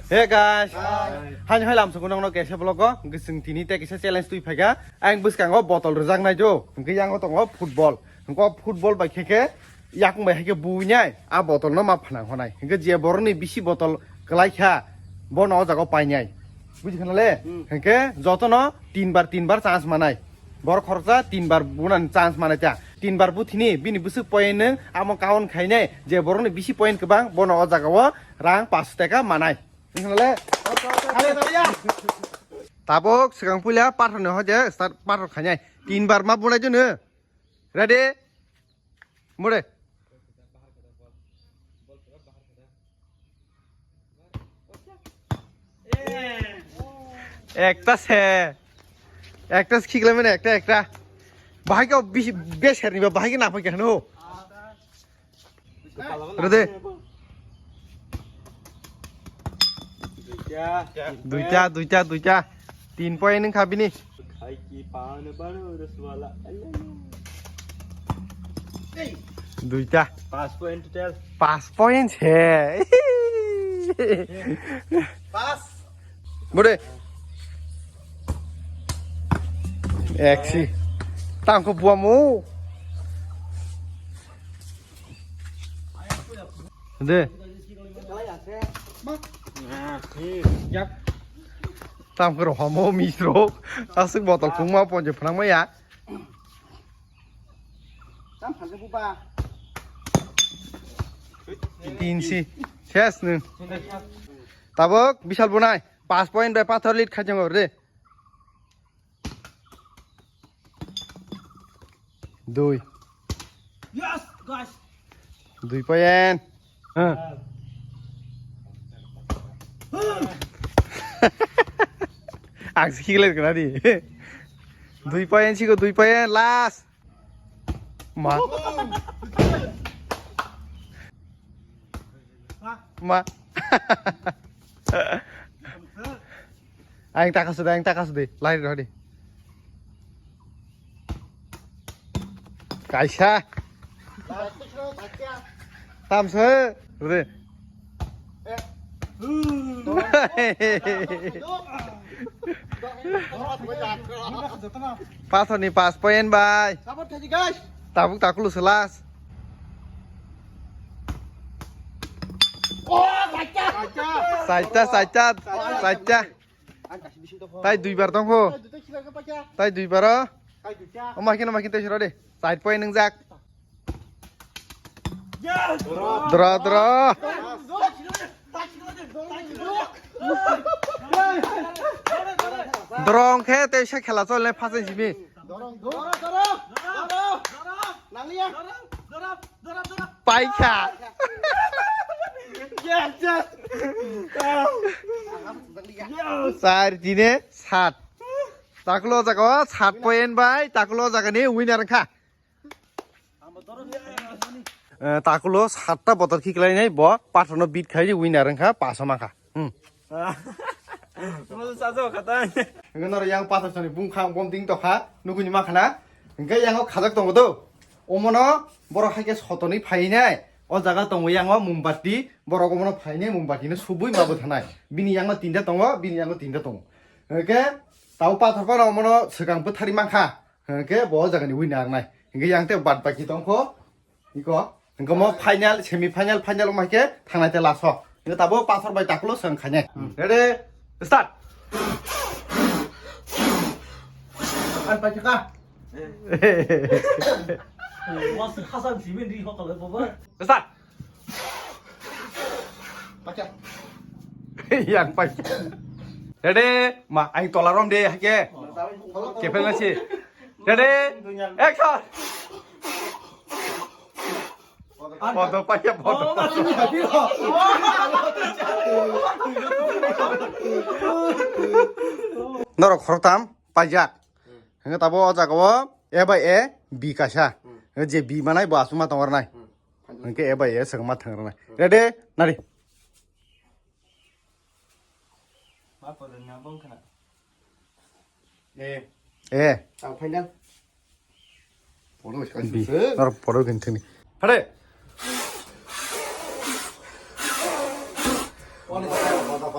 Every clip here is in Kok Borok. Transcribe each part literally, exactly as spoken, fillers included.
Hey guys. Hai hai lam sukun nokno kaisa vlog o. Gising tini te kaisa challenge twi phaika. Ang bwskango botol rwjak nai jo. Hwnkhe yango tongo football. Hwnkhe football bai khe khe yakung bai hai khe buinai a botol no ma phanang honai. Hwnkhe je boroni bisi botol kwlai kha bono o jaga o painai. Buji khana le? Hmm. Hwnkhe jotono tin bar tin bar chance manai. Borok khoroksa tin bar bunani chance manai ta. Tin bar buthini bini bwswk point nwng amo count khainai je borokni bisi point kwbang bono o jaga o rang paanch taka manai. Wngkha le? Tabuk swkang puila pathor ni hoje start pathor khainai. Tin bar ma bunai junu. Ready? Mure. Ekta se. Ekta se khiklai mane ekta ekta. Bahai ke bisi beser ni ba bahai ke na phai ke hanu. Rede. Duita, duita, duita. Tin point wngkha bini. Khai ki paano baro raswala. Duita. Paanch point total. Paanch point he. Pass. Bode. Eksi. Tangko buamu. De. Tam khe rohamo misro. Aswk botol khungma ponje phnangma ya. Tin si. Ses nwng. Tabuk Bishal bunai. Paanch point bai pathor lead khaijang re. Dui. Yes, guys. Dui point. Huh. Ang si khiklai kena di. Dui point siko dui point last. Ma. Ma. Ang taka sudah, ang taka sudah. Lahir dah di. Kaisa. Tamse. Rede. Pathor ni paanch point bai. Tabuk takulo selas. Saita, saita, saita. Tai duibar tongkho. Tai duibar o. Oma kino makin tai sura de. Side point nung jak. Dro, dro. Drong khe tei sa khela chole phasai simi. Paikha. Char tine sat. Takulo jaga sat point bai takulo jaga ni winner kha. Eh, takulo satta botol khiklainai bo pathorno beat khai winner wngkha paso mankha. Hmm. Masa sajo khatai. Hingke noro yang pathor sani bungkha bom ding tokha nukuni makhana. Hingke yango khajak tongo do. Omono borok haike sotoni phainai. O jaga tongo yango mombati. Borok omono phainai mombati no subui ma bwthanai. Bini yango tinta tongo, bini yango tinta tongo. Hingke tau pathor phano omono swkang bwthari mankha. Hingke bo o jagani winner nai. Hingke yang te bad baki tongkho. Iko. Hingke mo final, semi final, final wngma khe thangnai te last o. Hingke tabo pathor bai takulo swng khainai. Hmm. Ready? Start. An pai ka. Mas khasan simin ri hokal baba. Start. Pacha. Yang pai. Ready? Ma, aing tola rom de, hake. Kepel nasi. Ready? Action. Bodo pacha, bodo. Norok khoroktham paijak. Hingke tabo o jaga o A by A, B kaisa. Hmm. Hingke je B manai bo aswk ma tongor nai. Hmm. Hingke A by A swkang ma thang rwnai. Hmm. Ready? Nari. Ma photo ni abang khana. Eh. Eh. Ang final. Photo B. Norok photo kini thini. Hade.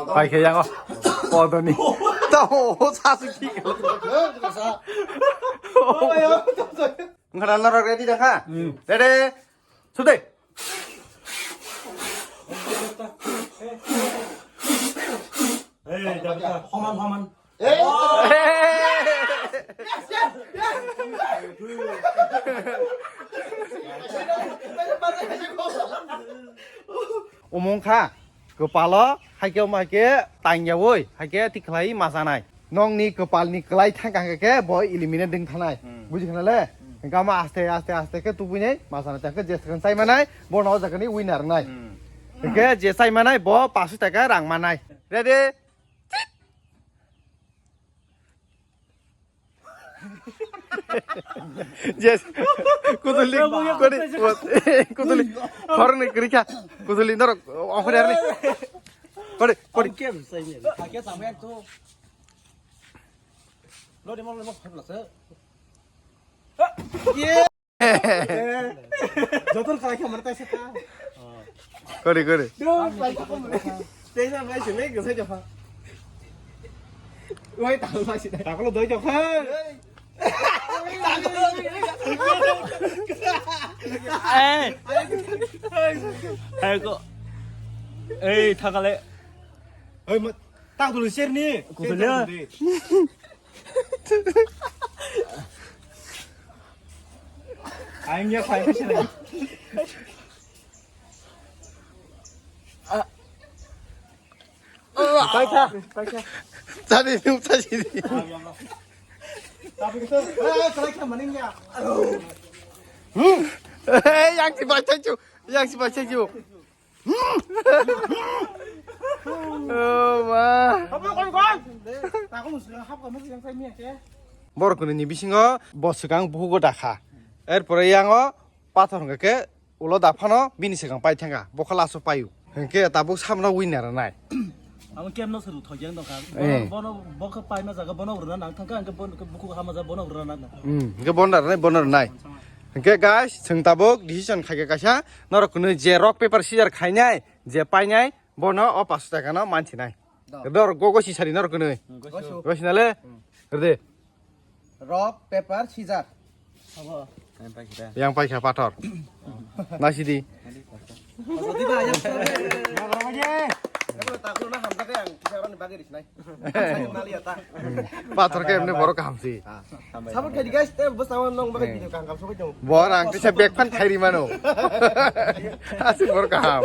Pai khe yango. Podoni. Tamo o sa su ki. Ngara norok ready da kha? Ready? Sudai. Hey, Dabita. Homan, homan. Umung kha, kwpalo, haikhe omo haikhe tangyaui, haikhe tikhlai masanai. Nokni kwpalni kwlai thangkha hwnkhe khe bo eliminate wng thanai. Hmm. Buji khna le? Hmm. Hwnkhe omo aste, aste, aste khe tubui nai masanai. Tangkhe je swkang chai manai, bono o jagani winner wngnai. Hmm. Hwnkhe je chai manai, bo paanch taka rang manai. Ready? Yes. Kutuli, kori, kutuli, khoroknwi kwrwi kha. Kutuli norok ongkhorya rwni. Kori, kori. Kem sai ni. Hakhe samai tu. Lodi mo mo phapla se. Jotor khalai khe mane taisa ta. Kori, kori. Doi, bai ko mane. Taisa bai se le gasa jokha. Wai ta bai se. Takolo doi jokha. Ei. Ei ko. Ei thakale. Ei ma, tak dulu share ni. Kutuli. Aing ya khai sini. Paikha, paikha. Tadi ni utai sini. Tapi kita, eh, paikha maning ya. Hei, yang si baca cu, yang si baca cu. Oh, ma. Borok kwnwi ni bisingo bo swkang buhugo dakha. Erpore yango pathor hwnkha khe ulo daphano bini swkang pai thangkha. Bo khe last o paio. Hwnkhe tabuk samno winner nai. Abo kemno se ruthogyang dongkha. Eh. Bono, bono, bo khe paima jaga bono rwna nang thangkha, hwnkhe bono khe bukhuk hama jaga bono rwna nang. Hmm, hwnkhe bono rwnai, bono rwnai. Hwnkhe guys, chwng tabuk decision khaikha kaisa, norok kwnwi je rock paper scissor khainai, je painai, bono o paanch taka no mansinai. Dor gogo sisari norok kwnwi. Hmm, gosi. Gosi nale? Hmm. Rwdi. Rock, paper, scissor. Yang paikha pathor. Nasidi. Pathor khe emne borok kaham si. Support khaidi guys, te bwskango nong bagwi video kaham kaham sogwi tongo. Bo rang kisa bag phan khairi mano. Aswk borok kaham.